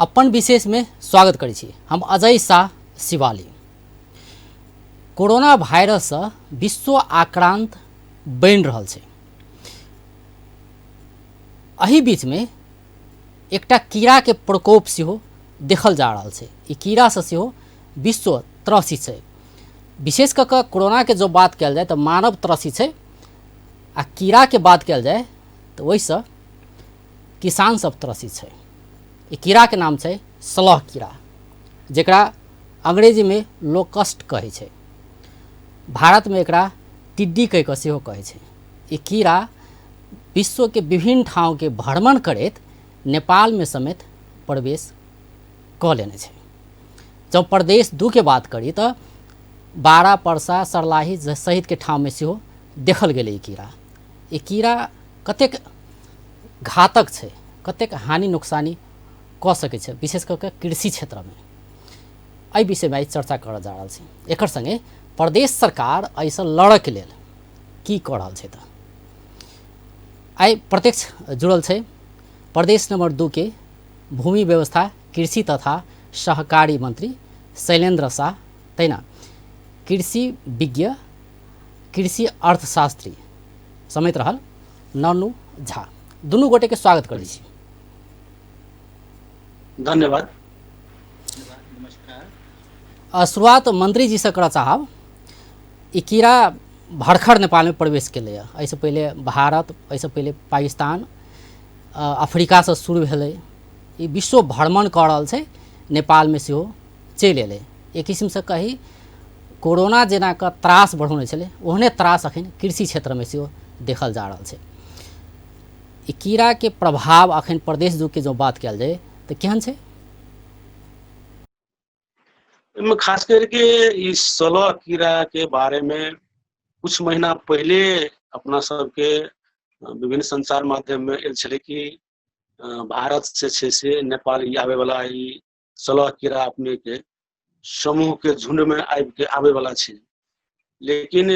अपन विशेषमे स्वागत करै छी। हम अजय शाह शिवाली। कोरोना वायरससँ विश्व आक्रांत बनि रहल छै। एहि बीचमे एकटा कीड़ाके प्रकोप सेहो देखल जा रहल छै। ई कीड़ासँ सेहो विश्व त्रसित छै। विशेष कऽ कऽ कोरोनाके जँ बात कयल जाय तऽ मानव त्रसित छै आ कीड़ाके बात कयल जाय तऽ ओहिसँ किसान सब त्रसित छै। ई कीड़ाके नाम छै सलह कीड़ा, जकरा अंग्रेजीमे लोकस्ट कहै छै। भारतमे एकरा टिड्डी कहि कऽ सेहो कहै छै। ई कीड़ा विश्वके विभिन्न ठाउँके भ्रमण करैत नेपालमे समेत प्रवेश कऽ लेने छै। जँ प्रदेश 2 के बात करी तऽ बारा, परसा, सर्लाही सहितके ठाउँमे सेहो देखल गेलै ई कीड़ा। ई कीड़ा कतेक घातक छै, कतेक हानि नोक्सानी कऽ सकै छै, विशेष कऽ कऽ कृषि क्षेत्रमे, एहि विषयमे आइ चर्चा करऽ जा रहल छी। एकर सङ्गे प्रदेश सरकार एहिसँ लड़ऽके लेल की कऽ रहल छै, तऽ आइ प्रत्यक्ष जुड़ल छै प्रदेश नम्बर 2 के भूमि व्यवस्था, कृषि तथा सहकारी मंत्री शैलेन्द्र शाह, तहिना कृषि विज्ञ, कृषि अर्थशास्त्री समेत रहल नन्नू झा। दुनू गोटेके स्वागत करै छी। धन्यवाद। नमस्कार। शुरुआत मंत्री जी से करऽ चाहब। ई कीड़ा भरखर नेपालमे प्रवेश केलैए। एहिसँ पहिले भारत, एहिसँ पहिले पाकिस्तान, अफ्रीकासँ शुरू भेलै। ई विश्व भ्रमण कऽ रहल छै, नेपालमे सेहो चलि एलै। एक किसिमसँ कही कोरोना जेना कऽ त्रास बढ़ौने छलै, ओहने त्रास अखन कृषि क्षेत्रमे सेहो देखल जा रहल छै। ई कीड़ाके प्रभाव अखन प्रदेश 2 के जँ बात कयल जाय तऽ केहन छै? एहिमे खास करके ई 16 कीड़ा के बारे में कुछ महीना पहिले अपना सबके विभिन्न संचार माध्यम में आयल छलै कि भारत से छै से नेपाल ई आबे वाला ई 16 कीड़ा अपने के समूह के झुंड में आबि के आबे वाला छै। लेकिन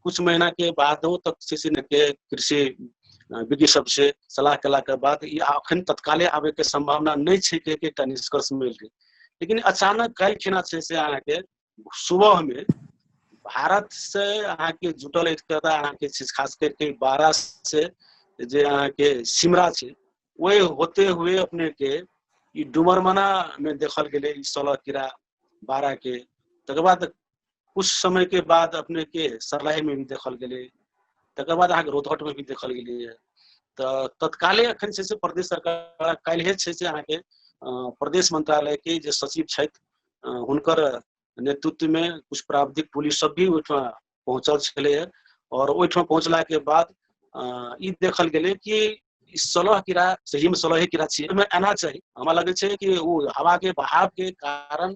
कुछ महीना के बाद तक छै से के कृषि विज्ञ सबसे सलाह केला के बाद ई अखन तत्काले आबे के संभावना नहि छै के एकटा निष्कर्ष मिल गेल। लेकिन अचानक काल्हि खिना छै से अहाँके सुबह में भारत से अहाँके जुटल एकता अहाँके खास करके बारा से जे अहाँके सिमरा छै, ओहि होते हुए अपने के ई डुमरमना में देखल गेलै ई 16 कीड़ा बारा के। तकर बाद कुछ समय के बाद अपने के सर्लाही में भी देखल गेलै, तकर बाद अहाँके रौतहट में भी देखल गेलै। तऽ तत्काले अखन छै से प्रदेश सरकार काल्हिए छै से अहाँके प्रदेश मंत्रालय के जे सचिव छथि, हुनकर नेतृत्व में कुछ प्राविधिक पुलिस सब भी ओहिठाम पहुंचल छलैए। और ओहिठाम पहुंचला के बाद ई देखल गेलै कि ई 16 कीड़ा सही में 16 कीड़ा छियै। ओहिमे एना चाही, हमरा लगै छै कि ओ हवा के बहाव के कारण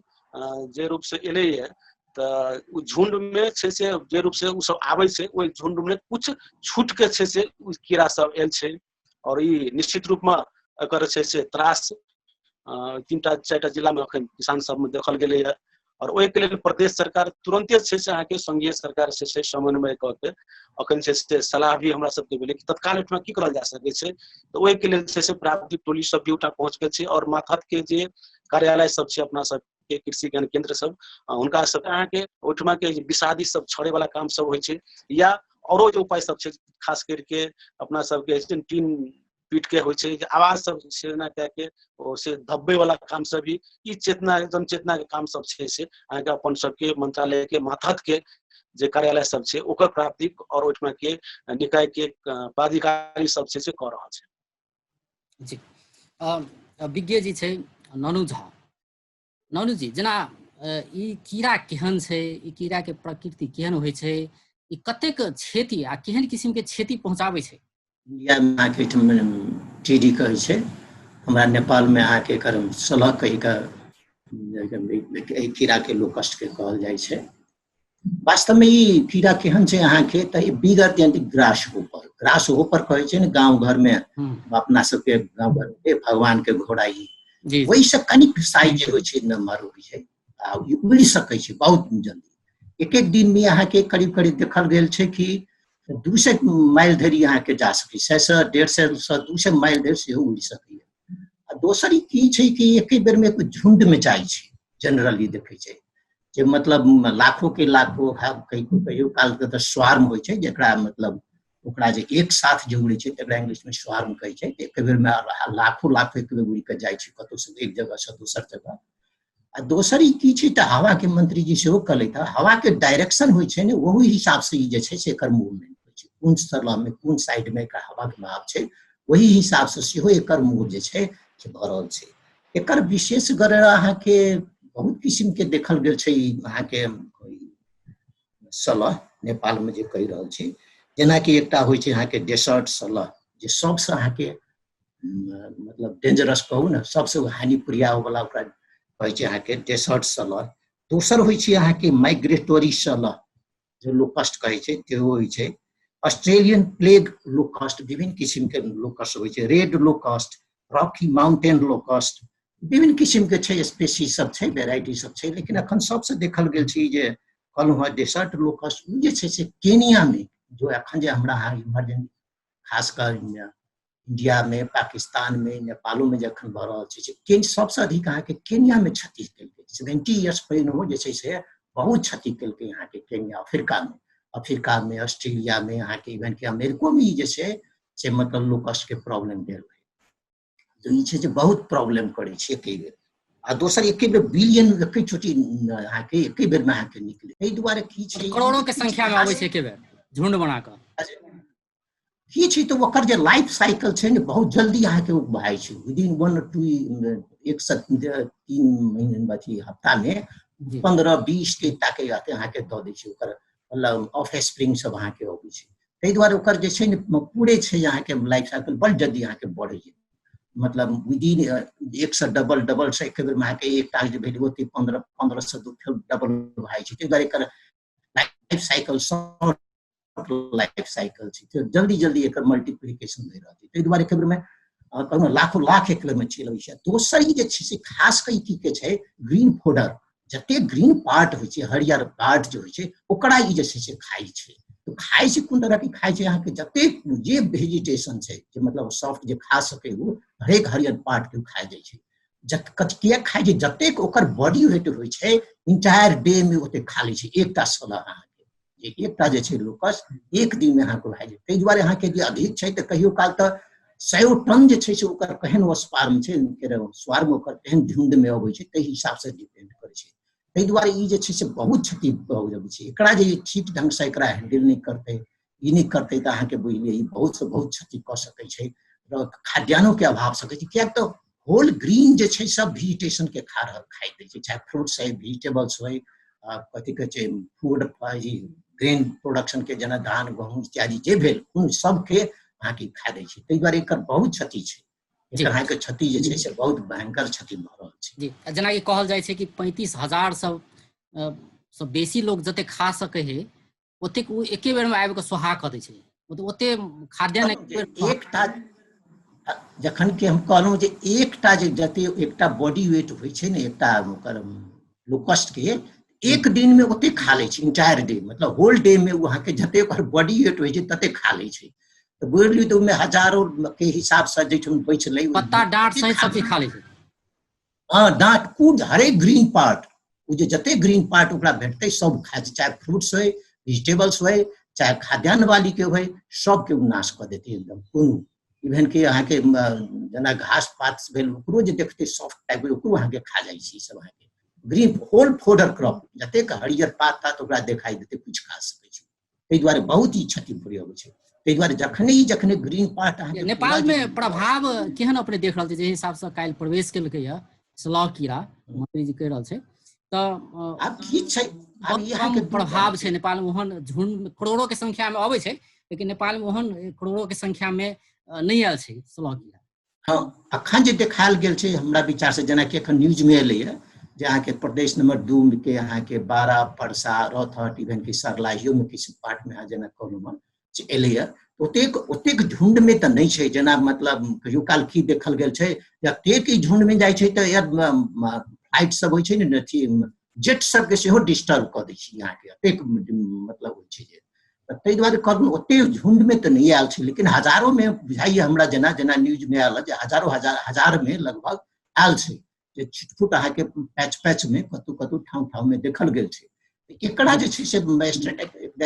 जे रूप से एलैए तऽ ओ झुंड में छै से जे रूप से ओ सब आबै छै, ओहि झुंड में कुछ छूट के छै से ओ कीड़ा सब आयल छै। और ई निश्चित रूप में एकर छै से त्रास 3टा 4टा जिला में अखन किसान सब में देखल गेलैए। और ओहिके लेल प्रदेश सरकार तुरंते छै से अहाँके संघीय सरकार से समन्वय कऽ के अखन छै से सलाह भी हमरा सबके भेलै कि तत्काल एहिठमा की करल जा सकै छै। तऽ ओहिके लेल छै से प्राविधिक टोली सब भी ओहिठाम पहुँच गेल छै और माथत के जे कार्यालय सब छै अपना सबके कृषि ज्ञान केंद्र सब, हुनका सब अहाँके ओहिठमा के विषादी सब छड़े वाला काम सब होइ छै या औरो जे उपाय सब छै, खास करके अपना सबके टीन पीट के होइ छै, आवाज सब सेना कए के ओ से धब्बे वाला काम सब भी ई चेतना जन चेतना के काम सब छै से अहाँके अपन सबके मंत्रालय के माथत के जे कार्यालय सब छै ओकर प्राप्ति और ओहिठमा के निकाय के पदाधिकारी सब छै से कऽ रहल छै। जी, विज्ञ जी छै ननू झा। ननू जी, जेना ई कीड़ा केहन छै, ई कीड़ा के प्रकृति केहन होइ छै, ई कतेक क्षति आ केहन किसिम के क्षति पहुंचाबै छै? इंडिया में अहाँके एहिठाम टीडी कहै छै, हमरा नेपाल में अहाँके एकर सलह कहि कऽ एहि कीड़ा के लोकस्ट के कहल जाइ छै। वास्तव में ई कीड़ा केहन छै अहाँके, तऽ ई बिगर यानी ग्रास होपर, ग्रास होपर कहै छै ने गाँव घर में, अपना सबके गाँव घर में भगवान के घोड़ा ई ओहिसँ कनिक साइज होइ छै, नम्बर होइ छै आ ई उड़ि सकै छै बहुत जल्दी। एक एक दिन में अहाँके करीब करीब देखल गेल छै कि 200 माइल धरि अहाँके जा सकै, 100 से 150 से 200 माइल धरि सेहो उड़ि सकैए। दोसर की छै कि एके बेरमे एक झुंडमे जाइ छै, जनरली देखै छै जे मतलब लाखों के लाखों, कहियो कहियो काल के तऽ स्वार्म होइ छै, जकरा मतलब ओकरा जे एक साथ जे उड़ै छै तकरा इंग्लिशमे स्वार्म कहै छै। एक बेरमे लाखों लाख एक बेर उड़ि कऽ जाइ छै कतहुसँ एक जगहसँ दोसर जगह। आ दोसर ई की छै तऽ हवाके मंत्री जी सेहो कहलथि हँ, हवाके डायरेक्शन होइ छै ने ओहू हिसाबसँ ई जे छै से एकर मूवमेंट होइ छै, कोन स्थलमे कोन साइडमे एकर हवाके बहाव छै ओहि हिसाबसँ सेहो एकर मूव जे छै से भऽ रहल छै। एकर विशेष गर अहाँके बहुत किसिमके देखल गेल छै अहाँके सलह नेपालमे जे कहि रहल छी, जेनाकि एकटा होइ छै अहाँके डेसर्ट सलह, जे सबसँ अहाँके मतलब डेंजरस कहू ने, सबसँ हानि पुरियाबैवला ओकरा कहै छै अहाँके डेसर्ट सलह। दोसर होइ छै अहाँके माइग्रेटोरी सलह, जे लोकस्ट कहै छै सेहो होइ छै। ऑस्ट्रेलियन प्लेग लोकस्ट, विभिन्न किसिमके लोकस्ट होइ छै, red locust, rocky mountain locust, विभिन्न किसिमके छै, स्पेसीज सब छै, वेराइटी सब छै। लेकिन अखन सबसँ देखल गेल छै जे कहलहुँ हँ डेसर्ट लोकस्ट, ओ जे छै से केनियामे, जो अखन जे हमरा इम्हर जे खास कऽ इंडियामे, पाकिस्तानमे, नेपालोमे जे अखन भऽ रहल छै, से सबसँ अधिक अहाँके केनियामे क्षति केलकै। 70 इयर्स पहिनहो जे छै से बहुत क्षति केलकै अहाँके केनिया, अफ्रीकामे, अफ्रीकामे, ऑस्ट्रेलियामे, अहाँके इवन कि अमेरिकोमे ई जे छै से मतलब लोकस्टके प्रॉब्लम भेल रहै। तऽ ई छै जे बहुत प्रॉब्लम करै छै एके बेर। आ दोसर एके बेर बिलियन एकैचोटि अहाँके एके बेरमे अहाँके निकले, एहि दुआरे की छै करोड़ों के संख्या में अबै छै एके बेर झुंड बना कऽ की छै। तऽ ओकर जे लाइफ साइकिल छै ने बहुत जल्दी अहाँके ओ भए छै, विदिन 1 2 1 से 3 महीना अथी हफ्तामे 15-20 के ताके अहाँके दऽ दै छै, ओकर मतलब ऑफ स्प्रिंग सब अहाँके अबै छै। ताहि दुआरे ओकर जे छै ने पूरे छै अहाँके लाइफ साइकिल बड़ जल्दी अहाँके बढ़ै छै, मतलब विदिन 1 से डबल, डबल से एक बेरमे अहाँके एकटा जे भेल ओते 15 से 2 फेर डबल भए छै। ताहि दुआरे एकर life cycle short life cycle छै, तऽ जल्दी जल्दी एकर मल्टीप्लिकेशन भए रहल छै। ताहि दुआरे एक बेरमे कहू लाखों लाख एक बेरमे चलि अबै छै। दोसर ई जे छै से खास कऽ की के छै ग्रीन फोडर, जते ग्रीन पार्ट होइ छै, हरियर पार्ट जे होइ छै ओकरा ई जे छै से खाइ छै। तऽ खाइ छै कोन तरहके खाइ छै अहाँके जतेक जे वेजिटेशन छै जे मतलब सॉफ्ट जे खा सकै ओ हरेक हरियर पार्टके ओ खा जाइ छै। किया खाइ छै, जतेक ओकर बॉडी वेट होइ छै इंटायर डे मे ओतेक खा लै छै एकटा सलह अहाँके, जे एकटा जे छै लोकस एक दिनमे अहाँके भए जेतै। ताहि दुआरे अहाँके जे अधिक छै तऽ कहियो काल तऽ 100 टन जे छै से ओकर केहन स्वार्म छै, स्वार्म ओकर केहन झुंडमे अबै छै ताहि हिसाबसँ डिपेंड करै छै। ताहि दुआरे ई जे छै से बहुत क्षति पहुँचबै छै। एकरा जे ठीक ढङ्गसँ एकरा हैंडल नहि करतै, ई नहि करतै तऽ अहाँके बुझलियै ई बहुत से बहुत क्षति कऽ सकै छै र खाद्यान्नोके अभाव सकै छै। किएक तऽ होल ग्रीन जे छै सब वेजिटेशनके खा रहल खाइ दै छै, चाहे फ्रूट्स होइ, वेजिटेबल्स होइ, कथी कहै छै फूड ग्रेन प्रोडक्शनके जेना धान गहूँम इत्यादि जे भेल ओ सबके अहाँके खा दै छै। ताहि दुआरे एकर बहुत क्षति छै, एकर अहाँके क्षति जे छै से बहुत भयंकर क्षति भऽ रहल छै। जी, जेनाकि कहल जाइ छै कि 35,000 सब बेसी लोक जते खा सकै है ओतेक ओ एके बेरमे आबि कऽ सोहा कऽ दै छै, मतलब ओते खाद्यान्न एकटा जखन कि हम कहलहुँ जे एकटा जे जते एकटा बॉडी वेट होइ छै ने एकटा ओकर लोकस्ट के एक दिन में ओते खा लै छै, इंटायर डे मतलब होल डे में ओ अहाँके जते ओकर बॉडी वेट होइ छै तते खा लै छै। तऽ बुझि लियौ तऽ ओहिमे हजारो के हिसाबसँ जाहिठाम बचलै पत्ता डाँट सहित सब चीज खा लै छै। हँ, डाँट कूट हरेक ग्रीन पार्ट, ओ जे जते ग्रीन पार्ट ओकरा भेटतै सब खाइ छै, चाहे फ्रूट्स होइ, वेजिटेबल्स होइ, चाहे खाद्यान्न वाली के होइ, सबके ओ नाश कऽ देतै एकदम। कोनो इवेन कि अहाँके जेना घास पात भेल ओकरो जे देखतै सॉफ्ट टाइप ओकरो अहाँके खा जाइ छै। सब अहाँके ग्रीन होल फोडर क्रॉप जतेक हरियर पात तात ओकरा देखाइ देतै कुछ खा सकै छै। ताहि दुआरे बहुत ही क्षति अबै छै। ताहि दुआरे जखने ही जखने ग्रीन पार्ट अहाँके नेपाल में प्रभाव केहन अपने देख रहल छै, जे हिसाबसँ काल्हि प्रवेश केलकै यऽ सलाह कीड़ा मंत्री जी कहि रहल छै, तऽ आब की छै आब अहाँके प्रभाव छै नेपाल में? ओहन झुंड करोड़ों के संख्या में अबै छै, लेकिन नेपाल में ओहन करोड़ों के संख्या में नहि आयल छै सलाह कीड़ा। हँ, अखन जे देखायल गेल छै हमरा विचारसँ, जेनाकि एखन न्यूजमे एलैए जे अहाँके प्रदेश नंबर 2 के अहाँके 12 परसा रौतहट इवेन कि सरलाहियोमे किछु पार्टमे अहाँ जेना कहलहुँ हँ जे एलैए, ओतेक ओतेक झुंडमे तऽ नहि छै। जेना मतलब कहियो काल की देखल गेल छै जतेक ई झुंडमे जाइ छै तऽ फ्लाइट सब होइ छै ने अथी जेट सबके सेहो डिस्टर्ब कऽ दै छै अहाँके, एतेक मतलब होइ छै जे तऽ ताहि दुआरे कहलहुँ ओते झुंडमे तऽ नहि आयल छै, लेकिन हजारोमे बुझाइए हमरा, जेना जेना न्यूजमे आयल जे हजारो हजार हजारमे लगभग आयल छै, जे छिटफुट अहाँके पैच पैचमे कतहु कतहु ठाउँ ठाउँमे देखल गेल छै। एकरा जे छै से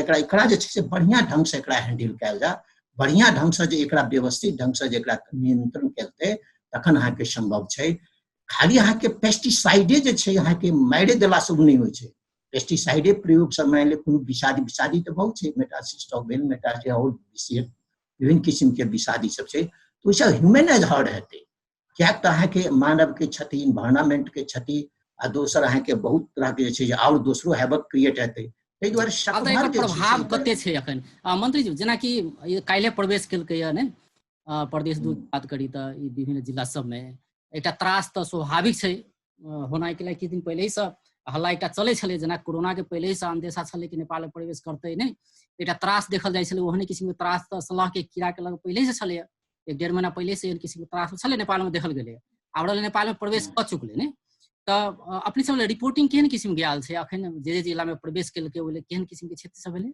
एकरा एकरा जे छै से बढ़िआँ ढङ्गसँ एकरा हैंडल कयल जाय, बढ़िआँ ढङ्गसँ जे एकरा व्यवस्थित ढङ्गसँ जे एकरा नियंत्रण केलकै तखन अहाँके सम्भव छै। खाली अहाँके पेस्टिसाइडे जे छै अहाँके मारि देलासँ ओ नहि होइ छै। पेस्टिसाइडे प्रयोगसँ मानि लिअ कोनो विषादी विषादी तऽ बहुत छै, मेटासिस्टॉक भेल, मेटासिस आओर विभिन्न किसिमके विषादी सब छै, तऽ ओहिसँ ह्यूमन एज हर्ड हेतै, किएक तऽ अहाँके मानवके क्षति, इन्वायरमेंटके क्षति आ दोसर अहाँके बहुत तरहके जे छै आओर दोसरो हैवक क्रिएट हेतै। ताहि दुआरे एकर प्रभाव कते छै एखन मंत्री जी? जेनाकि काल्हि प्रवेश केलकैया ने प्रदेश दू बात करी तऽ ई विभिन्न जिला सबमे एकटा त्रास तऽ स्वाभाविक छै होना, के किछु दिन पहिलेसँ हल्ला एकटा चलै छलै, जेना कोरोनाके पहिलेसँ अंदेशा छलै कि नेपालमे प्रवेश करतै नहि, एकटा त्रास देखल जाइ छलै। ओहने किसिमके त्रास तऽ सलाहके कीड़ाके लग पहिलेसँ छलैए, 1-1.5 महीना पहिलेसँ एहन किसिमके त्रास छलै नेपालमे देखल गेलै। आब रहलै नेपालमे प्रवेश कऽ चुकलै ने, तऽ अपने सब रिपोर्टिंग केहन किसिमके आयल छै अखन जे जे जिलामे प्रवेश केलकै ओहि केहन किसिमके क्षेत्र सब भेलै?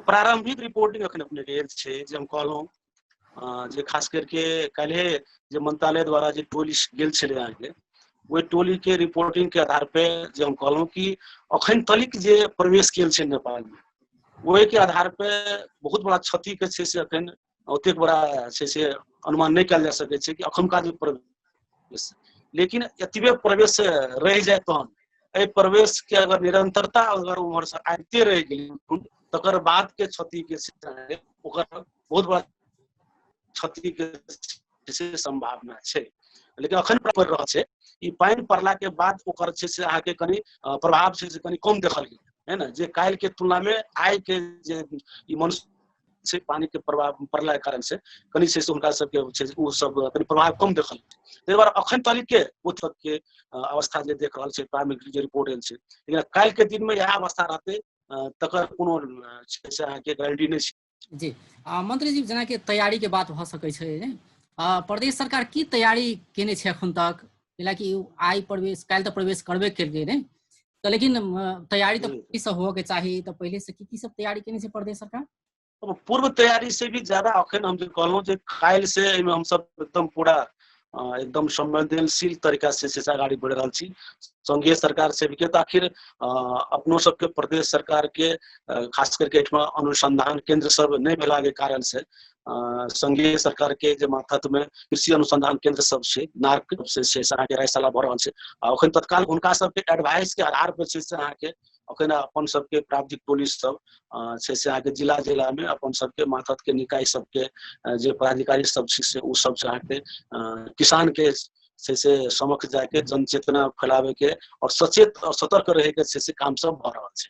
प्रारंभिक रिपोर्टिंग अखन अपने के छै जे हम कहलहुँ जे खास करके काल्हि जे मंत्रालय द्वारा जे टोली गेल छलै अहाँके, ओहि टोली के रिपोर्टिंग के आधार पे जे हम कहलहुँ कि अखन तलिक जे प्रवेश केल छै नेपाल में ओहि के आधार पे बहुत बड़ा क्षति के छै से अखन ओतेक बड़ा छै से अनुमान नहि कयल जा सकै छै कि अखनका जे प्रवेश, लेकिन एतबे प्रवेश रहि जाय तहन एहि प्रवेश के अगर निरंतरता अगर उम्हर से आबिते रहि गेल तकर बाद के क्षति के ओकर बहुत बड़ा क्षति के से संभावना छै। लेकिन अखन पड़ि रहल छै, ई पानि पड़ला के बाद ओकर छै से अहाँके कनि प्रभाव छै से कनि कम देखल गेल है ने, जे काल्हि के तुलना में आइ के जे ई मनुष्य छै पानी के प्रभाव पड़ला के कारण से कनि छै से हुनका सबके छै ओ सब कनि प्रभाव कम देखल। ताहि दुआरे अखन तक के ओ तक के अवस्था जे देख रहल छै प्रारंभिक जे रिपोर्ट आयल छै, लेकिन काल्हि के दिन में इएह अवस्था रहतै तकर कोनो छै से अहाँके गारंटी नहि छै। जी मंत्री जी, जेनाकि तैयारी के बात भऽ सकै छै ने, प्रदेश सरकार की तैयारी केने छै अखन तक? जेनाकि आइ प्रवेश काल्हि तऽ प्रवेश करबे केलकै ने, तऽ लेकिन तैयारी तऽ पहिले से होबऽ के चाही, तऽ पहिले से की की सब तैयारी केने छै प्रदेश सरकार? पूर्व तैयारी से भी ज्यादा अखन हम जे कहलहुँ जे काल्हि से एहिमे हमसब एकदम पूरा एकदम संवेदनशील तरीका से से अगाडि बढ़ि रहल छी। संघीय सरकार से भी के तऽ आखिर अपनो सबके प्रदेश सरकार के खास करके एहिठमा अनुसंधान केंद्र सब नहि भेला के कारण से संघीय सरकार के जे मातहत में कृषि अनुसंधान केंद्र सब छै, नार्क से छै से अहाँके राय सलाह भऽ रहल छै। आ अखन तत्काल हुनका सबके एडवाइस के आधार पर छै से अहाँके अखन अपन सबके प्राविधिक टोली सब छै से अहाँके जिला जिला में अपन सबके मातहत के निकाय सबके जे पदाधिकारी सब छै से ओ सब से अहाँके किसान के छै से समक्ष जाके जनचेतना फैलावे के और सचेत और सतर्क रहे के छै से काम सब भऽ रहल छै।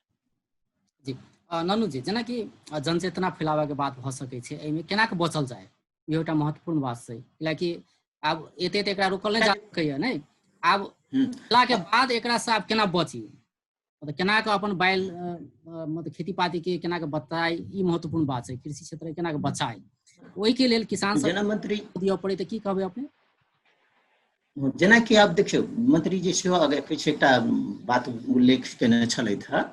जी ननू जी, जेनाकि जनचेतना फैलावे के बात भऽ सकै छै, एहिमे केना के बचल जाय इहो एकटा महत्वपूर्ण बात छै, कियाकि आब एते तऽ एकरा रोकल नहि जा सकैया ने, आब के बाद एकरा से आब केना बची, मतलब केना के अपन बैल मतलब खेती पाती के केना के बचाइ, ई महत्वपूर्ण बात छै, कृषि क्षेत्र के केना के बचाइ, ओहिके लेल किसान सब जेना मंत्री दिअ पड़ै तऽ की कहबै अपने? जेनाकि आब देखियौ मंत्री जी सेहो अगर किछु एकटा बात उल्लेख केने छलथि हँ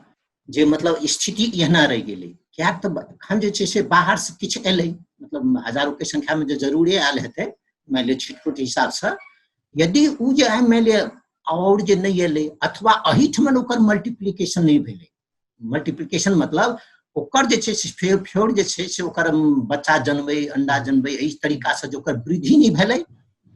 जे मतलब स्थिति एहना रहि गेलै, किएक तऽ एखन जे छै से बाहर से किछु एलै, मतलब हजारों के संख्या में जे जरूरे आयल हेतै, मानि लिअ छिटफुट हिसाबसँ, यदि ओ जे आइ मानि लिअ आओर जे नहि एलै अथवा एहिठमन ओकर मल्टीप्लिकेशन नहि भेलै, मल्टीप्लिकेशन मतलब ओकर जे छै से फेर फेर जे छै से ओकर बच्चा जनबै, अंडा जनबै, एहि तरीकासँ जे ओकर वृद्धि नहि भेलै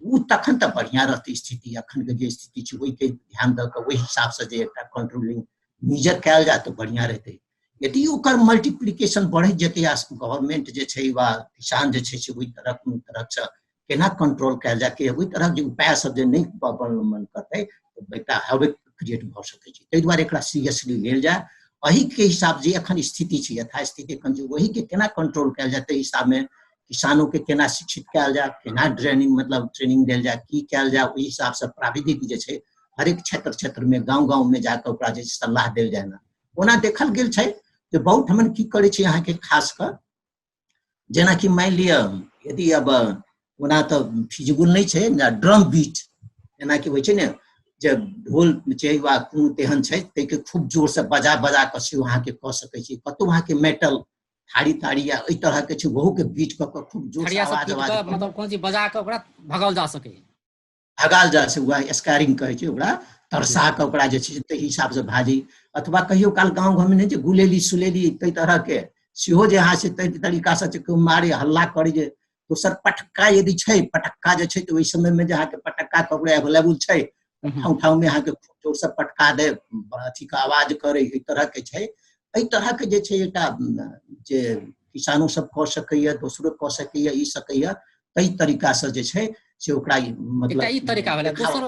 ओ तखन तऽ बढ़िआँ रहतै स्थिति। अखनके जे स्थिति छै ओहिके ध्यान दऽ कऽ ओहि हिसाबसँ जे एकटा कंट्रोलिंग मेजर कयल जाय तऽ बढ़िआँ रहतै। यदि ओकर मल्टीप्लिकेशन बढ़ैत जेतै आ गवर्नमेंट जे छै वा किसान जे छै से ओहि तरह कोनो तरहसँ केना कंट्रोल कयल जाय के ओहि तरहक जे उपाय सब जे नहि अवलंबन करतै तऽ एकटा हैवक क्रिएट भऽ सकै छै। ताहि दुआरे एकरा सीरियसली लेल जाय, एहिके हिसाब जे एखन स्थिति छै यथास्थिति एखन जे ओहिके केना कंट्रोल कयल जाय ताहि हिसाबमे किसानों के केना शिक्षित कयल जाय, केना ट्रेनिंग मतलब ट्रेनिंग देल जाय, की कयल जाय, ओहि हिसाबसँ प्राविधिक जे छै हरेक क्षेत्र क्षेत्रमे गाँव गाँवमे जाकऽ ओकरा जे सलाह देल जाय ने। ओना देखल गेल छै जे बहुत ठमन की करै छै अहाँके खास कऽ जेनाकि मानि लिअ यदि अब ओना तऽ फिजिबल नहि छै ड्रम बीट जेनाकि होइ छै ने जे ढोल छै वा कोनो तेहन छै ताहिके खूब जोरसँ बजा बजा कऽ सेहो अहाँके कऽ सकै छी। कतहु अहाँके मेटल थारी तारी या एहि तरहके छै ओहूके बीट कऽ कऽ खूब जोरसँ आवाज आवाज मतलब कोनो चीज बजा कऽ ओकरा भगाओल जा सकैए, भगाल जा छै, वएह स्कैरिंग कहै छै ओकरा, तरसा कऽ ओकरा जे छै ताहि हिसाबसँ भाजी। अथवा कहियो काल गाँव घरमे नहि छै गुलेली सुलेली ताहि तरहके सेहो जे अहाँ से ताहि तरीकासँ जे केओ मारे हल्ला करै, जे दोसर पटक्का यदि छै, पटक्का जे छै तऽ ओहि समयमे जे अहाँके पटक्का ककरो एवेलेबल छै, ठाउँ ठाउँमे अहाँके खूब जोरसँ पटका दे, अथीके आवाज करै, एहि तरहके छै। एहि तरहके जे छै एकटा जे किसानो सब कऽ सकैए, दोसरो कऽ सकैए, ई सकैए, ताहि तरीकासँ जे छै से ओकरा मतलब ई तरीका भेलै। दोसर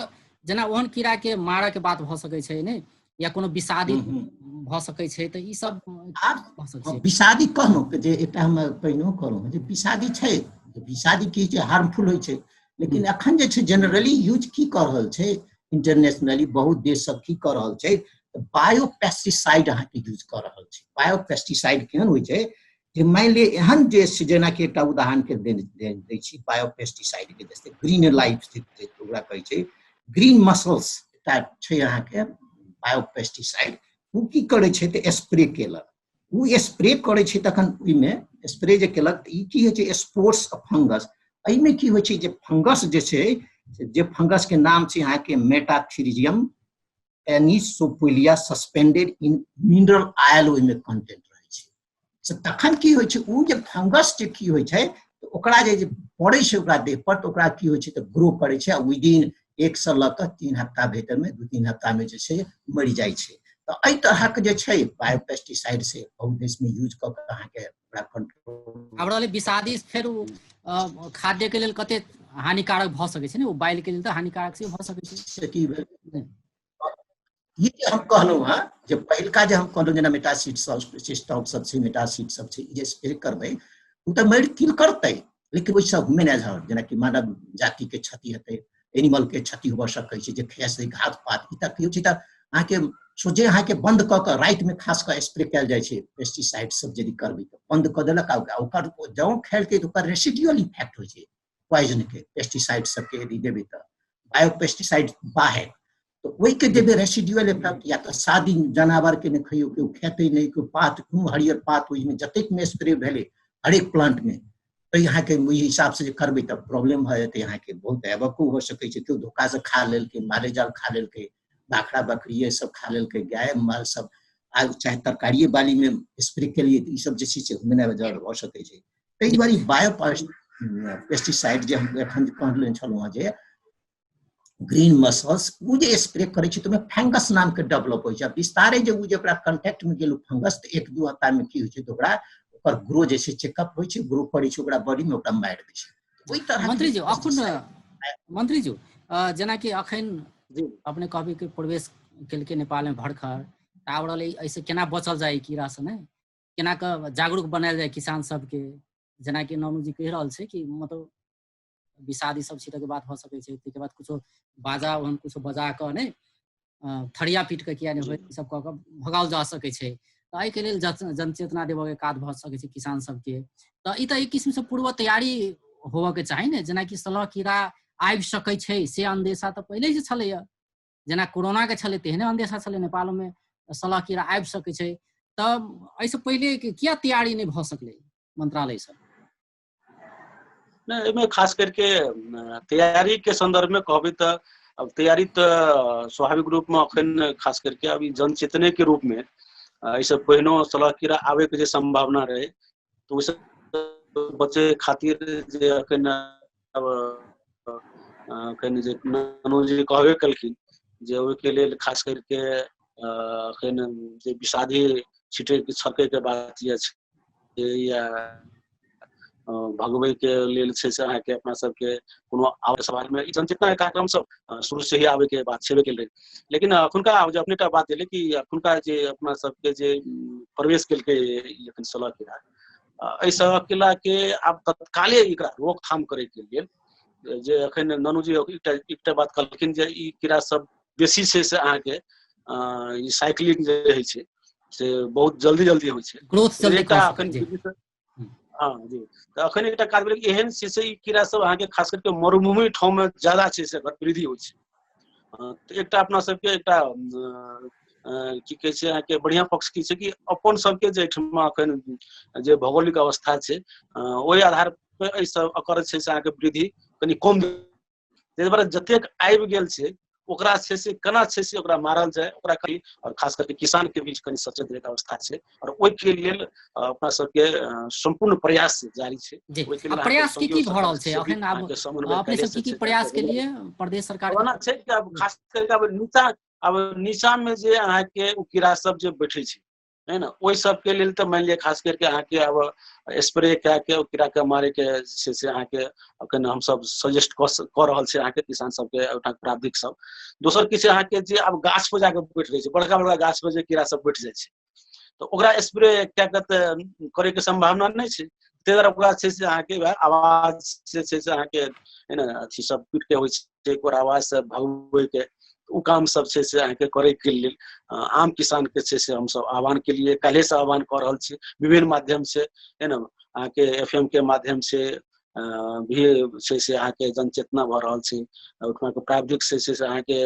जेना ओहन कीड़ा के मारऽ के बात भऽ सकै छै ने, या कोनो विषादी भऽ सकै छै, तऽ ई सब भऽ सकै छै। विषादी कहलहुँ जे एकटा हम पहिनो कहलहुँ जे विषादी छै, विषादी की छै, हार्मफुल होइ छै, लेकिन अखन जे छै जनरली यूज की कऽ रहल छै इंटरनेशनली, बहुत देश सब की कऽ रहल छै, बायोपेस्टिसाइड अहाँके यूज कऽ रहल छै। बायोपेस्टिसाइड केहन होइ छै जे मानि लिअ एहन जे जेनाकि एकटा उदाहरणके दै छी बायोपेस्टिसाइडके, जैसे ग्रीन लाइफ ओकरा कहै छै, ग्रीन मसल्स एकटा छै अहाँके बायोपेस्टिसाइड। ओ की करै छै तऽ स्प्रे केलक, ओ स्प्रे करै छै, तखन ओहिमे स्प्रे जे केलक तऽ ई की होइ छै, स्पोर्स फंगस। एहिमे की होइ छै जे फंगस जे छै, जे फंगसके नाम छै अहाँके मेटाथ्रिजियम एनिसोपोलिया सस्पेंडेड इन मिनरल आयल, ओहिमे कंटेंट रहै छै। से तखन की होइ छै, ओ जे फंगस जे की होइ छै तऽ ओकरा जे पड़ै छै ओकरा देह पर, तऽ ओकरा की होइ छै तऽ ग्रो करै छै, आ विदिन 1 से लऽ कऽ 3 हफ्ता भीतरमे, 2-3 हफ्तामे जे छै मरि जाइ छै। तऽ एहि तरहक जे छै बायोपेस्टिसाइड से बहुत देशमे यूज कऽ कऽ अहाँके ओकरा कंट्रोल। आब रहलै विषादी, फेर ओ खाद्यके लेल कते हानिकारक भऽ सकै छै ने, ओ बाइलके लेल तऽ हानिकारक सेहो भऽ सकै छै। की भेल ई जे हम कहलहुँ हँ जे पहिलका जे हम कहलहुँ जेना मेटासीड सब सिस्टम सब छै, मेटासीड सब छै, ई जे स्प्रे करबै ओ तऽ मरि किल करतै, लेकिन ओहिसँ ह्यूमन एज जेनाकि मानव जातिके क्षति हेतै, एनिमलके क्षति होबऽ सकै छै, जे खेसै घात पात ई तऽ की होइ छै तऽ अहाँके सोझे अहाँके बन्द कऽ कऽ रातिमे खास कऽ स्प्रे कयल जाइ छै। पेस्टिसाइड सब यदि करबै तऽ बन्द कऽ देलक, आ ओकर जँ खेलकै तऽ ओकर रेसिडुअल इफेक्ट होइ छै पॉइजनके, पेस्टिसाइड सबके यदि देबै तऽ बायोपेस्टिसाइड बाहर तऽ ओहिके देबै रेसिडुअल इफेक्ट, या तऽ शादी जनावरके नहि खइयौ, केओ खेतै नहि, केओ पात कोनो हरियर पात ओहिमे जतेकमे स्प्रे भेलै हरेक प्लांटमे, तऽ अहाँके ओहि हिसाबसँ जे करबै तऽ प्रॉब्लम भऽ जेतै अहाँके, बहुत हैवको हो सकै छै। केओ धोखासँ खा लेलकै, माले जाल खा लेलकै, बाखरा बकरिए सब खा लेलकै, गाय माल सब, आ चाहे तरकारिए बालीमे स्प्रे केलियै तऽ ईसब जे छै से ह्यूमन एजर भऽ सकै छै। ताहि दुआरे बायो पेस्टिसाइड जे हम एखन कहने छलहुँ हँ जे ग्रीन मसल्स, ओ जे स्प्रे करै छै तऽ ओहिमे फंगस नामके डेवलप होइ छै, विस्तारे जे ओ जे ओकरा कॉन्टैक्टमे गेल ओ फंगस, तऽ 1-2 हफ्तामे की होइ छै तऽ ओकरा ओकर ग्रो जे छै चेकअप होइ छै, ग्रो करै छै ओकरा बॉडीमे, ओकरा मारि दै छै। ओहि तरह मंत्री जी अखन, मंत्री जी जेनाकि अखन अपने कहबी कि प्रवेश केलकै नेपालमे भरखर, आब रहलै एहिसँ केना बचल जाय कीड़ासँ, नहि केना कऽ जागरूक बनायल जाय किसान सबके, जेनाकि ननू जी कहि रहल छै कि मतलब विषादी सब छिटके बात भऽ सकै छै, ताहिके बाद कुछो बाजा ओहन कुछो बजा कऽ नहि थरिया पीट कऽ किया नहि होइ, सब कऽ कऽ भगाओल जा सकै छै। तऽ एहिके लेल जनचेतना देबऽके काज भऽ सकै छै किसान सबके। तऽ ई तऽ एक किसिमसँ पूर्व तैयारी होबऽके चाही ने, जेनाकि सलह कीड़ा आबि सकै छै से अन्देशा तऽ पहिलेसँ छलैए, जेना कोरोनाके छलै तेहने अन्देशा छलै नेपालमे सलह कीड़ा आबि सकै छै, तऽ एहिसँ पहिले किया तैयारी नहि भऽ सकलै मंत्रालयसँ? नहि, एहिमे खास करके तैयारी के संदर्भ में कहबै तऽ अब तैयारी तऽ स्वाभाविक रूप में अखन खास करके अभी जनचेतने के रूप में एहिसँ पहिनो सलह कीड़ा आबे के जे संभावना रहे तऽ ओहिसँ बचे खातिर जे अखन अब अखन जे मनोज जी कहबे केलखिन जे ओहिके लेल खास करके अखन जे विषादी छिटे छड़के के बात ये छै या भगबै के लेल छै से अहाँके अपना सबके कोनो आबै समाजमे ई जनचेतना कार्यक्रम सब शुरू से ही आबै के बात छेबे केलै। लेकिन अखुनका जे अपने टा बात एलै कि अखुनका जे अपना सबके जे प्रवेश केलकै अखन सलह किला, एहि सलह किला के आब तत्काले एकरा रोकथाम करे के लेल जे अखन ननू जी एकटा बात कहलखिन जे ई कीड़ा सब बेसी छै से अहाँके ई साइकिलिंग जे होइ छै से बहुत जल्दी जल्दी होइ छै, ग्रोथ जल्दी एकटा अखन हँ जी, तऽ अखन एकटा काज भेलै एहन छै से ई कीड़ा सब अहाँके खास करके मरुभूमि ठाम में ज्यादा छै से एकर वृद्धि होइ छै। तऽ एकटा अपना सबके एकटा की कहै छै अहाँके बढ़िआँ पक्ष की छै कि अपन सबके जे एहिठमा एखन जे भौगोलिक अवस्था छै, ओहि आधार पर एहि सब एकर छै से अहाँके वृद्धि कनि कम। ताहि दुआरे जतेक आबि गेल छै ओकरा छै से केना छै से ओकरा मारल जाय, ओकरा कनि और खास करके किसान के बीच कनि सचेत रहैके अवस्था छै और ओहिके लेल अपना सबके सम्पूर्ण प्रयास जारी छै। ओहिके लेल प्रयास की की भऽ रहल छै अखन? आब अपने सब की की प्रयास के लिए प्रदेश सरकार ओना छै कि आब खास करके आब नीचा, आब नीचा में जे अहाँके ओ कीड़ा सब जे बैठे छै है ना, ओहि सबके लेल तऽ मानि लिअ खास करके अहाँके आब स्प्रे कए के ओ कीड़ा के मारे के छै से अहाँके अखन हमसब सजेस्ट कऽ रहल छी अहाँके किसान सबके, ओहिठाम प्राविधिक सब। दोसर की छै अहाँके जे आब गाछ पर जाके बैठ रहै छै, बड़का बड़का गाछ पर जे कीड़ा सब बैठ जाइ छै तऽ ओकरा स्प्रे कए के तऽ करे के सम्भावना नहि छै। ताहि दुआरे ओकरा छै से अहाँके वएह आवाज से छै से अहाँके है ने अथी सब पीट के होइ छै, ओकर आवाज से भगबै के ओ काम सब छै से अहाँके करे के लेल आम किसान के छै से हमसब आह्वान के लिए काल्हि से आह्वान कऽ रहल छी विभिन्न माध्यम से है ना, अहाँके एफ एम के माध्यम से भी छै से अहाँके जनचेतना भऽ रहल छै। ओहिठमा के प्राविधिक से छै से अहाँके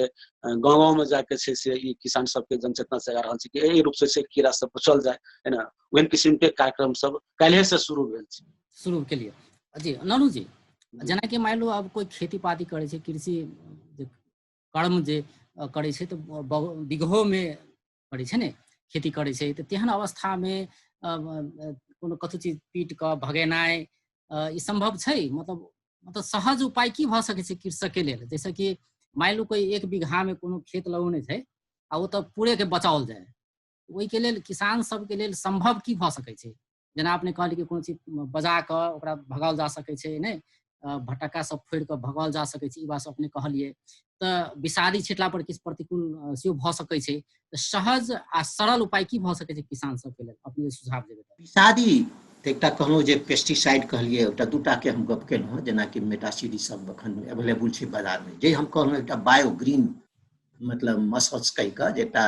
गाँव गाँव में जाके छै से ई किसान सबके जनचेतना जगा रहल छै कि एहि रूप से कीड़ा सब बचल जाय है ना। ओहन किसिम के कार्यक्रम सब काल्हि से शुरू भेल छै। शुरू के लिए जी ननू जी, जेनाकि मानि लू आब कोइ खेती पाती करै छै, कृषि जे कर्म जे करै छै तऽ बीघोमे करै छै ने, खेती करै छै, तऽ तेहन अवस्थामे कोनो कथु चीज पीट कऽ भगेनाइ ई सम्भव छै? मतलब सहज उपाय की भऽ सकै छै कृषकके लेल? जैसे कि मानि लू कोइ 1 बीघामे कोनो खेत लगौने छै आ ओ तऽ पूरेके बचाओल जाय, ओहिके लेल किसान सबके लेल सम्भव की भऽ सकै छै? जेना अपने कहलियै कि कोनो चीज बजा कऽ ओकरा भगाओल जा सकै छै, नहि भटक्का सब फोड़ि कऽ भगाओल जा सकै छै, ई बात सब अपने कहलियै। तऽ विषादी छिटला पर किछु प्रतिकूल सेहो भऽ सकै छै, तऽ सहज आ सरल उपाय की भऽ सकै छै किसान सबके लेल, अपने सुझाव देबै? विषादी तऽ एकटा कहलहुँ जे पेस्टिसाइड कहलियै, एकटा दूटा के हम गप केलहुँ, जेनाकि मेटासिड सब एखन अवेलेबल छै बाजारमे, जे हम कहलहुँ एकटा बायो ग्रीन मतलब मसल्स कहि कऽ जे एकटा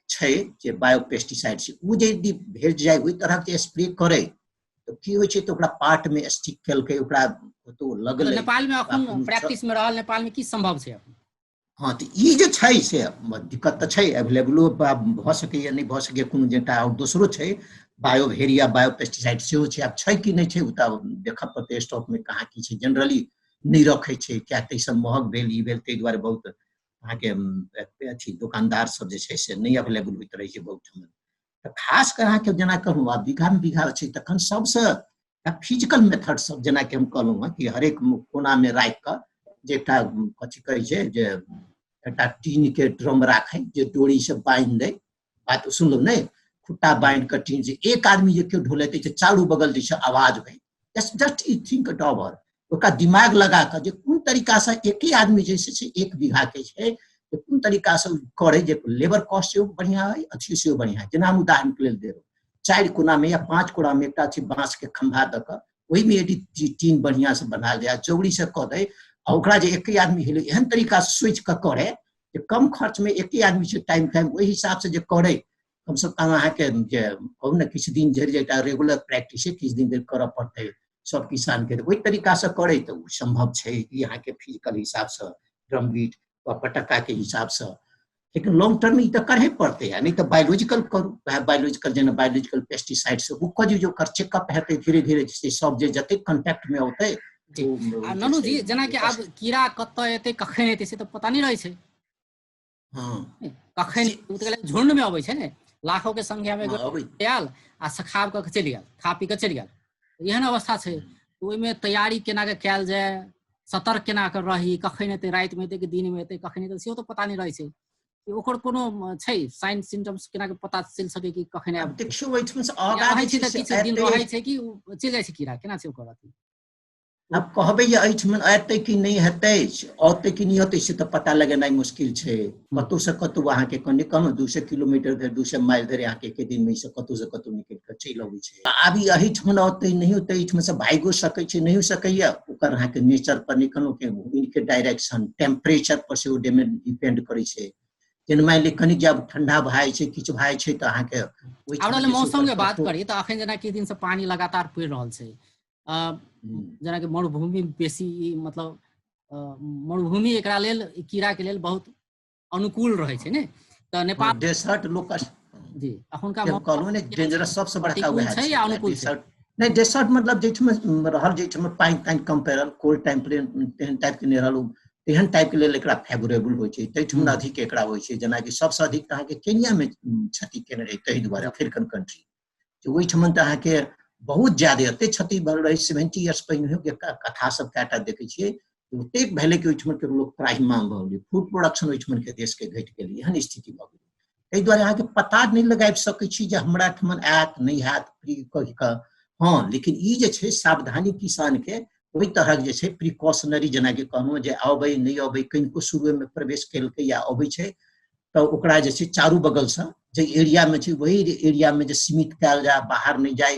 छै जे बायो पेस्टिसाइड छै, ओ जे यदि भेट जाय ओहि तरहक जे स्प्रे करै तऽ की होइ छै तऽ ओकरा पार्ट में स्टिक केलकै, ओकरा कतौ लगलै। नेपाल में अखन प्रैक्टिस में रहल, नेपाल में की सम्भव छै? हाँ, तऽ ई जे छै से दिक्कत तऽ छै, अवेलेबलो भऽ सकैया नहि भऽ सकैया, कोनो जेटा आओर दोसरो छै बायोभेरिया बायो पेस्टिसाइड सेहो छै, आब छै कि नहि छै ओ तऽ देखऽ पड़तै स्टॉक में कहाँ की छै। जनरली नहि रखै छै किएक तऽ ई सब महग भेल ई भेल, ताहि दुआरे बहुत अहाँके अथी दोकानदार सब जे छै से नहि अवेलेबल होइत रहै छै बहुत ठाम। तऽ खास कऽ अहाँके जेना कहलहुँ आब बीघामे बीघा छै तखन सबसँ फिजिकल मेथड सब जेनाकि हम कहलहुँ हँ कि हरेक कोनामे राखि कऽ जे एकटा कथी कहै छै जे एकटा टीनके ड्रम राखै जे डोरीसँ बान्हि दै, बात सुनलहुँ नहि, खुट्टा बान्हि कऽ टीन जे एक आदमी जे केओ ढोलेतै से चारू बगल जे छै आवाज होइ, just I think it over, ओकरा दिमाग लगा कऽ जे कोन तरीकासँ एके आदमी जे छै से 1 बीघा के छै कोन तरीकासँ करै जे लेबर कॉस्ट सेहो बढ़िआँ होइ अथी सेहो बढ़िआँ। जेना हम उदाहरणके लेल देलहुँ 4 कोनामे या 5 कोनामे एकटा छै बाँसके खम्भा दऽ कऽ ओहिमे यदि टीन बढ़िआँसँ बनायल जाय चौड़ीसँ कऽ दै आ ओकरा जे एके आदमी हेलै एहन तरीकासँ सोचि कऽ करै जे कम खर्चमे एके आदमी छै टाइम टाइम ओहि हिसाबसँ जे करै, कमसँ कम अहाँके जे कहू ने किछु दिन धरि जे एकटा रेगुलर प्रैक्टिसे किछु दिन धरि करऽ पड़तै सब किसानके, ओहि तरीकासँ करै तऽ ओ सम्भव छै ई अहाँके फिजिकल हिसाबसँ ड्रम बीट वा पटक्काके हिसाबसँ। लेकिन लॉन्ग टर्म ई तऽ करहे पड़तै, आ नहि तऽ बायोलॉजिकल करू, वएह बायोलॉजिकल जेना बायोलॉजिकल पेस्टिसाइड से ओ कऽ दियौ जे ओकर चेकअप हेतै धीरे धीरे से सब जे जतेक कॉन्टैक्टमे औतै। ननू जी, जेनाकि आब कीड़ा कतऽ एतै कखन एतै से तऽ पता नहि रहै छै। हाँ, कखन झुंड में अबै छै ने, लाखों के संख्या में आयल आ सखाब कऽ चलि गेल, खा पी कऽ चलि गेल, एहन अवस्था छै। ओहिमे तैयारी केना के कयल जाय, सतर्क केना के रही, कखन एतै, रातिमे एतै कि दिनमे एतै, कखन एतै सेहो तऽ पता नहि रहै छै। ओकर कोनो छै साइन सिम्टम्स केना के पता चलि सकै कि कखन आयब? देखियौ एहिठाम से आगाँ रहै छै तऽ किछु दिन रहै छै कि चलि जाइ छै कीड़ा, केना छै ओकर अथी? आब कहबै जे एहिठाम एतै कि नहि हेतै, औतै कि नहि औतै से तऽ पता लगेनाइ मुश्किल छै। कतहुसँ कतहु अहाँके कनि कहलहुँ 200 किलोमीटर धरि 200 माइल धरि अहाँके एके दिनमे ईसब कतहुसँ कतहु निकलि कऽ चलि अबै छै। आब ई एहिठाम औतै नहि औतै, एहिठामसँ भागिओ सकै छै नहिओ सकैए, ओकर अहाँके नेचर पर नहि कहलहुँ कि विंडके डायरेक्शन टेम्परेचर पर सेहो डिपेंड करै छै। जेना मानि लिअ कनि जब ठंडा भए जाइ छै किछु भए जाइ छै तऽ अहाँके आब मौसमके बात करी तऽ अखन जेना किछु दिनसँ पानि लगातार पड़ि रहल छै, जेनाकि मरुभूमि बेसी मतलब मरुभूमि एकरा लेल कीड़ाके लेल बहुत अनुकूल रहै छै ने। तऽ नेपाल डेसर्ट लोकस्ट जी अखुनका कहलहुँ ने डेंजरस सबसँ बड़का वएह छै या अनुकूल छै? नहि, डेसर्ट मतलब जाहिठाम रहल, जाहिठाम पानि तानि कम पड़ल, कोल्ड टेम्परेचर तेहन टाइपके नहि रहल, तेहन टाइपके लेल एकरा फेवरेबल होइ छै, ताहिठाम अधिक एकरा होइ छै। जेनाकि सबसँ अधिक तऽ अहाँके केनियामे क्षति केने रहै, ताहि दुआरे अफ्रीकन कंट्री ओहिठाम तऽ अहाँके बहुत ज्यादे एते क्षति भेल रहै। 70 इयर्स पहिनेके कथा सब कएटा देखै छियै, ओतेक भेलै कि ओहिठाम के लोक त्राहिमाम भऽ गेलै, फूड प्रोडक्शन ओहिठाम के देशके घटि गेलै, एहन स्थिति भऽ गेलै। ताहि दुआरे अहाँके पता नहि लगाबि सकै छी जे हमरा ठमन आयत नहि हैत कहि कऽ। हँ, लेकिन ई जे छै सावधानी किसानके ओहि तरहक जे छै प्रिकॉशनरी, जेनाकि कहलहुँ जे अबै नहि अबै, कनिको शुरुएमे प्रवेश केलकै या अबै छै तऽ ओकरा जे छै चारू बगलसँ जे एरियामे छै वही एरियामे जे सीमित कयल जाय, बाहर नहि जाय,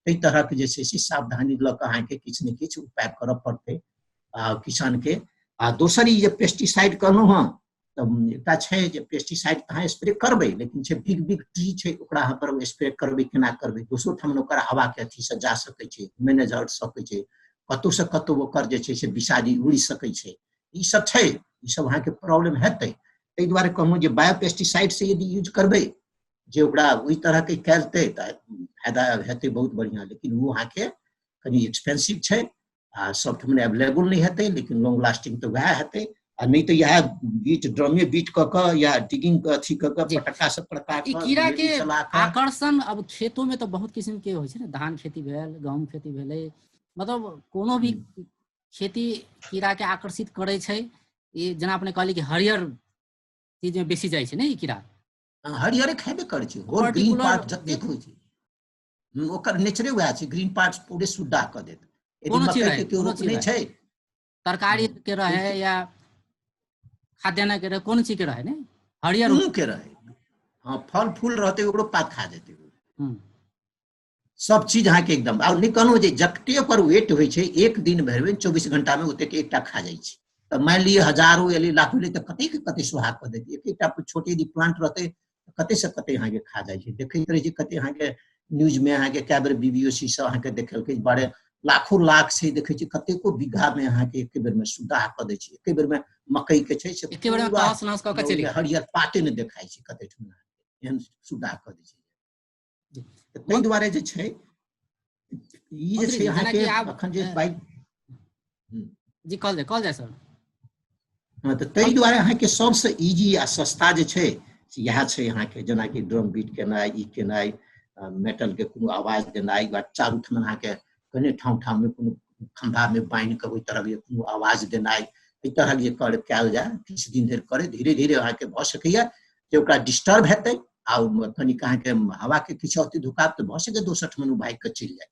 ताहि तरहक जे छै से सावधानी लऽ कऽ अहाँके किछु ने किछु उपाय करऽ पड़तै आ किसानके। आ दोसर ई जे पेस्टिसाइड कहलहुँ हँ, तऽ एकटा छै जे पेस्टिसाइड तऽ अहाँ स्प्रे करबै, लेकिन छै बिग बिग ट्री छै, ओकरा अहाँ पर स्प्रे करबै केना करबै? दोसरो ठाम ओकर हवाके अथीसँ जा सकै छै, मैनेज हटि सकै छै, कतहुसँ कतहु ओकर जे छै से विषादी उड़ि सकै छै। ई सब छै, ई सब अहाँके प्रॉब्लम हेतै। ताहि दुआरे कहलहुँ जे बायोपेस्टिसाइड से यदि यूज करबै जे ओकरा ओहि तरहके कयलतै तऽ फायदा हेतै बहुत बढ़िआँ, लेकिन ओ अहाँके कनि एक्सपेंसिव छै आ सब ठमन एवेलेबल नहि हेतै, लेकिन लॉन्ग लास्टिंग तऽ वएह हेतै। आ नहि तऽ इएह बीट ड्रमे बीट कऽ कऽ या डिगिंग के अथी कऽ कऽ पटक्का सब पड़का कऽ कीड़ा के आकर्षण। अब खेतो में तऽ बहुत किस्म के होइ छै ने, धान खेती भेल, गहूम खेती भेलै, मतलब कोनो भी खेती कीड़ा के आकर्षित करै छै। ई जेना अपने कहली कि हरियर चीज में बेसी जाइ छै ने ई कीड़ा, हरियरे खेबे करै छै, होल ग्रीन पार्ट जतेक होइ छै ओकर नेचरे वएह छै, ग्रीन पार्ट पूरे सुड्डा कऽ देत। यदि मकई के केओ रोपने छै, तरकारी के रहे या खाद्यान्न के रहे, कोनो चीज के रहे ने, हरियर कोनो के रहे, हाँ फल फूल रहते ओकरो पात खा जेतै, सब चीज अहाँके एकदम। आ नहि कहलहुँ जे जते ओकर वेट होइ छै एक दिन भरिमे 24 घंटामे ओतेक एकटा खा जाइ छै, तऽ मानि लिअ हजारो एलै लाखो एलै तऽ कतेक कते सुहाग कऽ देतै। एक एकटा छोटे यदि प्लांट रहतै तऽ कते से कते अहाँके खा जाइ छै। देखैत रहै छै कते अहाँके न्यूजमे अहाँके कए बेर बीबीओसी सब अहाँके देखेलकै, बड़े लाखो लाख छै, देखै छी कतेको बीघामे अहाँके एके बेरमे सुदाह कऽ दै छै, एके बेरमे मकई के छै से हरियर पाते नहि देखाइ छै कते ठुना, एहन सुदाह कऽ दै छै। ताहि दुआरे जे छै ई जे छै अहाँके अखन जे बाइक जी कहल जाय, कहल जाय सर। हँ, तऽ ताहि दुआरे अहाँके सबसँ इजी आ सस्ता जे छै से इएह छै अहाँके, जेनाकि ड्रम बीट केनाइ, ई केनाइ, मेटलके कोनो आवाज देनाइ, वा चारू ठाम अहाँके कने ठाम ठाममे कोनो खम्भामे बान्हि कऽ ओहि तरहक जे कोनो आवाज देनाइ, एहि तरहक जे कर कयल जाय किछु दिन धरि करै, धीरे धीरे अहाँके भऽ सकैए जे ओकरा डिस्टर्ब हेतै आ कनिक अहाँके हवाके किछु अथी धुकाब तऽ भऽ सकैए दोसर ठमन ओ भागि कऽ चलि जाय,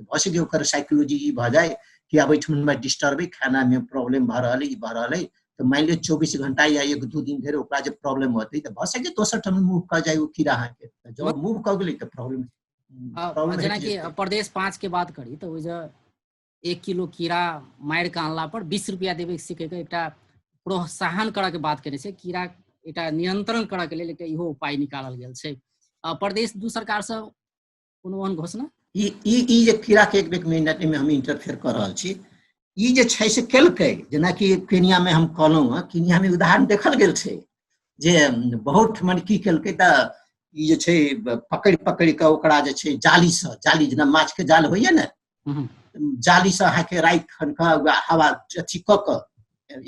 भऽ सकैए ओकर साइकोलॉजी ई भऽ जाय कि आब एहिठमन डिस्टर्बे खानामे प्रॉब्लम भऽ रहल अइ, ई भऽ रहल अइ, तऽ मानि लिअ 24 घंटा या 1-2 दिन धरि ओकरा जे प्रॉब्लम होतै तऽ भऽ सकैए दोसर ठाम मूव कऽ जाय ओ कीड़ा अहाँके, तऽ जँ मूव कऽ गेलै तऽ प्रॉब्लम जेनाकि प्रदेश 5 के बात करी तऽ ओहि जे 1 किलो कीड़ा मारि कऽ अनला पर 20 रुपया देबै सीखैके एकटा प्रोत्साहन करऽ के बात केने छै, कीड़ा एकटा नियंत्रण करऽ के लेल एकटा इहो उपाय निकालल गेल छै। प्रदेश 2 सरकारसँ कोनो ओहन घोषणा? ई ई ई जे कीड़ा के एक मिनट में हम इंटरफेयर कऽ रहल छी, ई जे छै से केलकै, जेनाकि केनिया में हम कहलहुँ हँ, केनिया में उदाहरण देखल गेल छै जे बहुत ठमन की केलकै तऽ ई जे छै पकड़ि पकड़ि कऽ ओकरा जे छै जालीसँ, जाली जेना माछ के जाल होइया ने, जालीसँ अहाँके राति खन कऽ हवा अथी कऽ कऽ,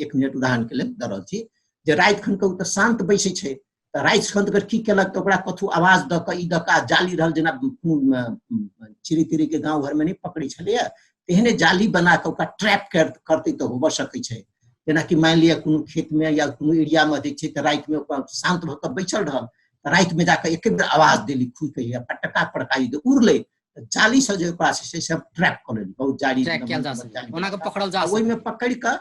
एक मिनट उदाहरण के लेल दऽ रहल छी जे राति खन कऽ ओ तऽ शान्त बैसै छै, तऽ राति खन अगर की केलक तऽ ओकरा कथू आवाज दऽ कऽ ई दऽ कऽ जाली रहल, जेना चिड़ै तिड़ै के गाँव घरमे नहि पकड़ै छलैया तेहने जाली बना कऽ ओकरा ट्रैप करतै तऽ होबऽ सकै छै। जेनाकि मानि लिअ कोनो खेतमे या कोनो एरियामे अधिक छै तऽ रातिमे ओकरा शान्त भऽ कऽ बैसल रहल, तऽ रातिमे जाकऽ एक बेर आवाज देली खुलि कऽ या पटका पड़काई दे उड़लै तऽ जालीसँ जे ओकरा छै से ट्रैप कऽ लेली, बहुत जाली पकड़ल जा ओहिमे पकड़ि कऽ,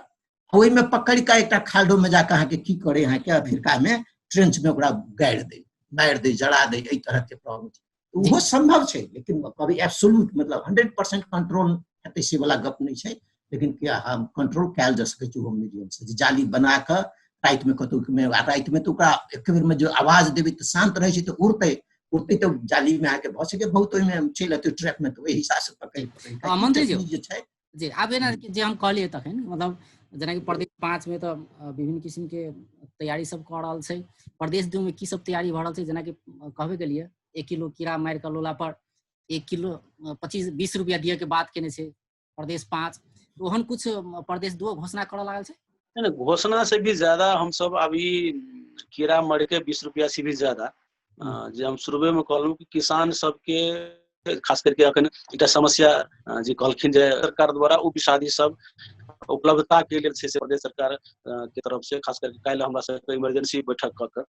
ओहिमे पकड़ि कऽ एकटा खाल्डोमे जाकऽ अहाँके की करै अहाँके अफ्रीकामे ट्रेंचमे ओकरा गाड़ि दै, मारि दै, जरा दै, एहि तरहके प्रॉब्लम छै। ओहो सम्भव छै, लेकिन कभी एब्सोल्यूट मतलब 100% कंट्रोल हेतै से वाला गप नहि छै, लेकिन हम कंट्रोल कयल जा सकै छै ओहो मीडियम से, जे जाली बना कऽ रातिमे कतहु रातिमे तऽ ओकरा एक बेरमे जे आवाज देबै तऽ शान्त रहै छै तऽ उड़तै, उड़तै तऽ जालीमे अहाँके भऽ सकै बहुत ओहिमे चलि एतै ट्रैपमे, तऽ ओहि हिसाबसँ पकड़ि पकड़ि मंत्री जी जे छै जी आब एना जे हम कहलियै तखन मतलब जेनाकि प्रदेश 5 में तऽ विभिन्न किसिम के तैयारी सब कऽ रहल छै, प्रदेश 2 में की सब तैयारी भऽ रहल छै? जेनाकि कहबे केलिए 1 किलो कीड़ा मारि कऽ लोला पर 1 किलो 25-20 रुपया दिअ के बात केने छै प्रदेश 5, ओहन कुछ प्रदेश 2 घोषणा करऽ लागल छै? नहीं, घोषणा से भी ज्यादा हम सब अभी कीड़ा मर के 20 रुपया से भी ज्यादा जे हम शुरुए में कहलहुँ कि किसान सबके खास करके अखन एकटा समस्या जे कहलखिन जे सरकार द्वारा ओ विषादी सब उपलब्धता के लेल छै से प्रदेश सरकार के तरफ से खास करके काल्हि हमरा सबके इमरजेंसी बैठक कऽ के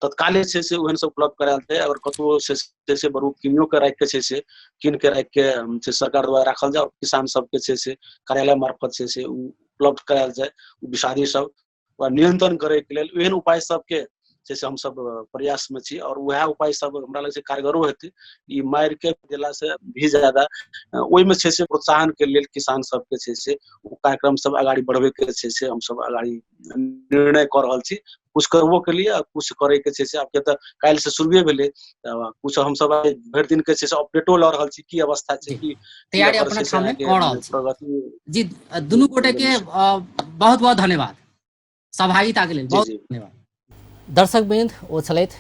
तत्काले छै से ओहन सब उपलब्ध करायल जाय। अगर कतहु से बरू किनियो के राखि के छै से कीन के राखि के से सरकार द्वारा राखल जाय, किसान सबके छै से कार्यालय मार्फत छै से उपलब्ध करायल जाय ओ विषादी सब ओकरा नियंत्रण करे के लेल एहन उपाय सबके छै से हमसब प्रयास में छी और वएह उपाय सब हमरा लगै छै कारगरो हेतै। ई मारि के देला से भी ज्यादा ओहिमे छै से प्रोत्साहन के लेल किसान सबके छै से ओ कार्यक्रम सब अगाडि बढ़बै के छै से हमसब अगाडि निर्णय कऽ रहल छी। कुछ करबो के लिए आ कुछ करे के छै से आब तऽ काल्हि से शुरुए भेलै, कुछ हमसब भरि दिन के छै से अपडेटो लऽ रहल छी की अवस्था छै, की तैयारी अपना ठाम में कऽ रहल छी प्रगति। जी, दुनू गोटे के बहुत बहुत धन्यवाद सहभागिता के लेल, बहुत धन्यवाद। दर्शक वृंद, ओ छलथि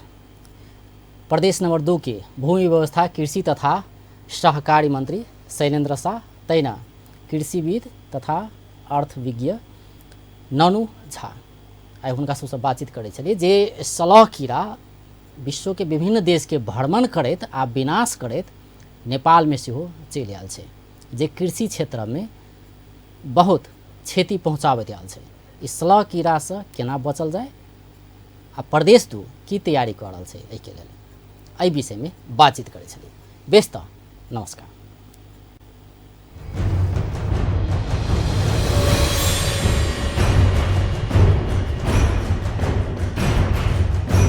प्रदेश नंबर 2 के भूमि व्यवस्था कृषि तथा सहकारी मंत्री शैलेन्द्र शाह, तहिना कृषिविद तथा अर्थविज्ञ ननु झा। आइ हुनका सबसँ बातचीत करै छलियै जे सलह कीड़ा विश्व के विभिन्न देश के भ्रमण करैत आ विनाश करैत नेपाल में सेहो चलि आयल छै, जे कृषि क्षेत्र में बहुत क्षति पहुँचाबैत आयल छै। ई सलह कीड़ासँ केना बचल जाय आ प्रदेश 2 की तैयारी कऽ रहल छै एहिके लेल, एहि विषयमे बातचीत करै छलियै। बेस तऽ नमस्कार।